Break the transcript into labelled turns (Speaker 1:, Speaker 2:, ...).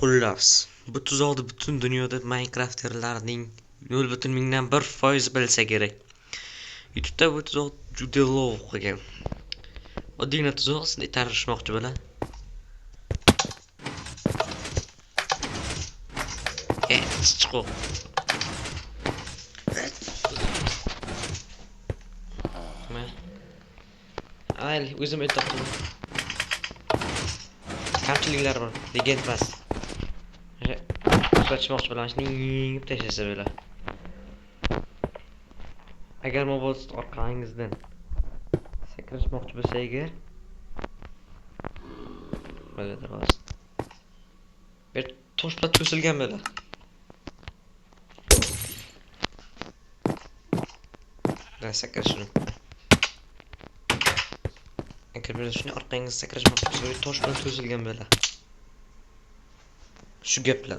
Speaker 1: Xullas, bu tuzoqni butun dunyoda Minecrafterlarning 0,1% bilsa kerak. YouTube'da bu tuzoq juda lov qilgan. Oddiygina tuzoq, sizni itarishmoqchi bo'ladi. Chiqo. Mayli, o'zim aytmoqchiman. Kamchiliklari bor, degan emas. Ko'rsatmoqchi bilan shuni yengib tashlasa bo'ladi. Agar mabodo orqangizdan sakrashmoqchi bo'lsa agar bo'ladi rost. Bir tosh bilan to'silgan bo'ladi. Sakra shuni. Agar bir shuni orqangizdan sakrashmoqchi bo'lsa, tosh bilan to'silgan bo'ladi. Shu gaplar.